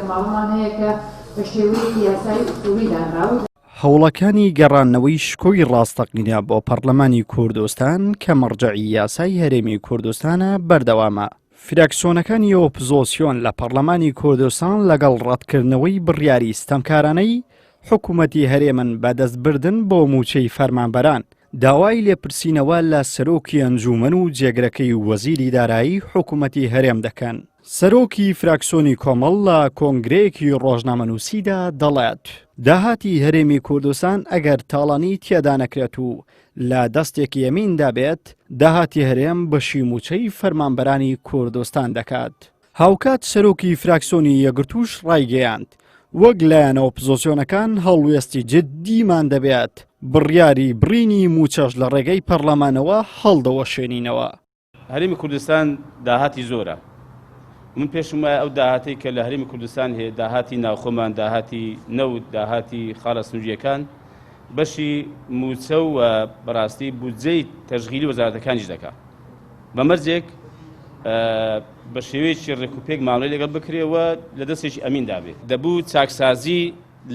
بنەماڵەمان هەیە کە بە شێوەیەکی یاسایی ئوسوڵی دانراوە. هەوڵەکانی گەڕاندنەوەی شکۆی ڕاستەقینە بۆ پەڕلەمانی کوردستان کە مەڕجەعی یاسای هەرێمی کوردستانە بەردەوامە. فراکسیۆنەکانی ئۆپزۆسیۆن لە پەڕلەمانی کوردستان لەگەڵ ڕەتکردنەوەی بڕیاری ستەمکارانەی حکومەتی هەرێمن بە دەستبردن بۆ مووچەی فەرمانبەران، داوای لێپرسینەوە لە سەرۆکی ئەنجوومەن و جێگرەکەی وەزیری دارایی حکومەتی هەرێم دەکەن. سەرۆکی فراکسۆنی کۆمەڵ لە کۆنگرەیەکی ڕۆژنامەنووسیدا دەڵێت، داهاتی هەرێمی کوردستان ئەگەر تاڵانی تێدا نەکرێت و لە دەستێکی یەمیندا بێت، داهاتی هەرێم بەشی مووچەی فەرمانبەرانی کوردستان دەکات. هاوکات سەرۆکی فراکسۆنی یەکگرتووش ڕایگەیاند، وەک لایەنە ئۆپزۆسیۆنەکان هەڵوێستی جددیمان دەبێت، بڕیاری بڕینی مووچەش لە ڕێگەی پەرلەمانەوە هەڵدەوەشێنینەوە. هەرێمی کوردستان داهاتی زۆرە، من پێشم وایە ئەو داهاتەی کە لە هەرێمی کوردستان هەیە، داهاتی ناوخۆمان، داهاتی نەوت، داهاتی خاڵە سنوورییەکان، بەشی مووچە و بەڕاستی بودجەی تەشغیلی وەزارەتەکانیش دەکات. بە مەرجێک بە شێوەیەکی ڕێکوپێک مامەڵەی لەگەڵ بکرێ و لە دەستێکی ئەمیندا بێت. دەبوو چاکسازی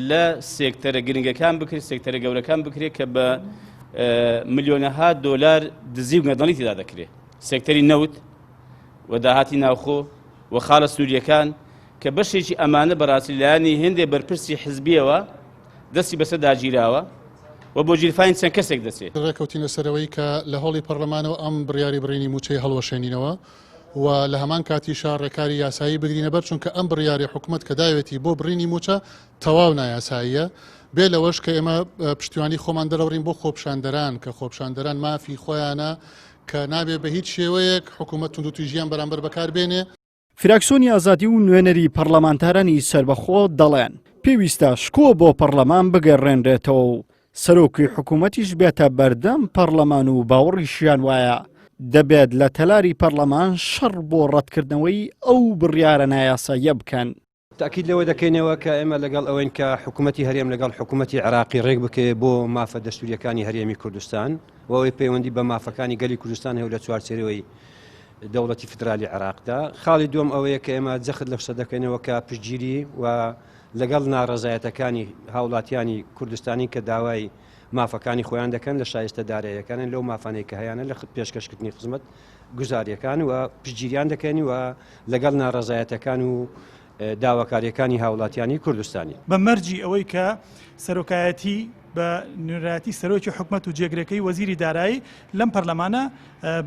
لە سێکتەرە گرنگەکان بکرێت، سێکتەرە گەورەکان بکرێت کە بە ملیۆنەها دۆلار دزی و گەندەڵی تێدا دەکرێت. سێکتەری نەوت و داهاتی ناوخۆ و خاڵە سنوورییەکان کە بەشێکی ئەمانە بەڕاستی لایەنی هێندێ بەرپرسی حزبیەوە دەستی بەسەردا گیراوە و بۆ گیرفانی چەند کەسێک دەچێت. ڕێکەوتینە سەرەوەی کە لە هۆڵی پەڕلەمانەوە ئەم بڕیاری بڕینی مووچەی هەڵوەشێنینەوە و لە هەمان کاتیشا ڕێکاری یاسایی بگرینە بەر چونکە ئەم بڕیاری حکومەت کە داوێتی بۆ بڕینی مووچە تەواو نایاساییە بێ لەوەش کە ئێمە پشتیوانی خۆمان دەرەبڕین بۆ خۆپیشاندەران کە خۆپیشاندەران مافی خۆیانە کە نابێ بە هیچ شێوەیەک حکوومەت توندوتیژیان بەرامبەر بەکار بێنێ. فراکسۆنی ئازادی و نوێنەری پەڕلەمانتارانی سەربەخۆ دەڵێن، پێویستە شکۆ بۆ پەڕلەمان بگەڕێنرێتەوە و سەرۆکی حکوومەتیش بێتە بەردەم پەڕلەمان و باوەڕیشیان وایە دەبێت لە تەلاری پەڕلەمان شەڕ بۆ ڕەتکردنەوەی ئەو بڕیارە نایاساییە بکەن. تەئکید لەوە دەکەینەوە کە ئێمە لەگەڵ ئەوەین کە حکوومەتی هەرێم لەگەڵ حکوومەتی عێراقی ڕێک بکەوێت بۆ مافە دەستوورییەکانی هەرێمی کوردستان و ئەوەی پەیوەندی بە مافەکانی گەلی کوردستان هەیە و لە چوارچێوەی دەوڵەتی فیدرالی عێراقدا. خاڵی دووەم ئەوەیە کە ئێمە جەخت لەو شتە دەکەینەوە کە پشتگیری و لەگەڵ ناڕەزایەتەکانی هاوڵاتیانی کوردستانی کە داوای مافەکانی خۆیان دەکەن لە شایستە داراییەکانیان لەو مافانەی کە هەیانە لە پێشکەشکردنی خزمەت گوزاریەکان و پشتگیریان دەکەین و لەگەڵ ناڕەزایەتەکان و داواکاریەکانی هاوڵاتیانی کوردستانی. بە مەرجی ئەوەی کە سەرۆکایەتی بە نوێنەرایەتی سەرۆکی حکومەت و جێگرەکەی وەزیری دارایی لەم پەرلەمانە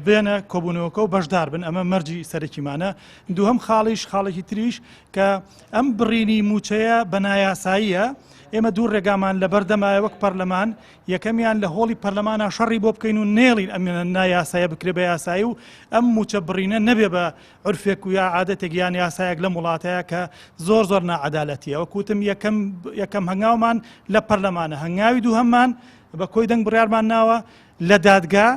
بێنە کۆبوونەوەکە و بەشدار بن، ئەمە مەرجی سەرەکیمانە. دووهەم خاڵیش، خاڵێکی تریش کە ئەم بڕینی مووچەیە بە نایاساییە، ئێمە دوو ڕێگامان لەبەردەمایە وەک پەرلەمان، یەکەمیان لە هۆڵی پەرلەمانا شەڕی بۆ بکەین و نێڵین ئەم نایاسایە بکرێ بە یاسایی و ئەم مووچە بڕینە نەبێ بە عورفێک و یا عادەتێک یان یاسایەک لەم وڵاتەیە کە زۆر زۆر ناعەدالەتیە. وەک وتم یەکەم یەکەم هەنگاومان لە پەرلەمانە، هەنگاوی دووهەممان بە کۆی دەنگ بڕیارمان ناوە لە دادگا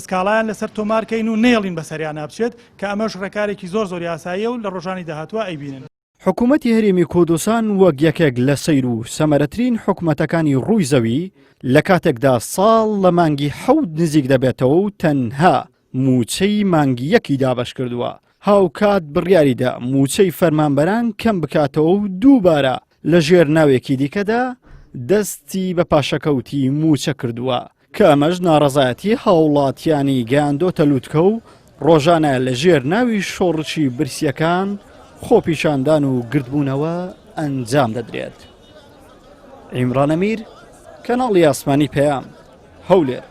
سکاڵایان لەسەر تۆمارکەین و نێڵین بەسەریانا بچێت کە ئەمەش ڕێکارێکی زۆر زۆر یاساییە و لە ڕۆژانی داهاتووە ئەیبینن. حکومەتی هەرێمی کوردستان وەک یەکێک لە سەیر و سەمەرەترین حکومەتەکانی ڕووی زەوی لە کاتێکدا ساڵ لە مانگی حەوت نزیک دەبێتەوە و تەنها مووچەی مانگی یەکی دابەش کردووە هاوکات بڕیاریدا مووچەی فەرمانبەران کەم بکاتەوە و دووبارە لە ژێر ناوێکی دیکەدا دەستی بە پاشەکەوتی مووچە کردووە. کە ئەمەش ناڕەزایەتی هاوڵاتیانی گەیاندۆتە لوتکە و ڕۆژانە لە ژێر ناوی شۆڕشی برسیەکان خۆپیشاندان و گردبوونەوە ئەنجام دەدرێت. عیمران ئەمیر، کەناڵی ئاسمانی پەیام، هەولێر.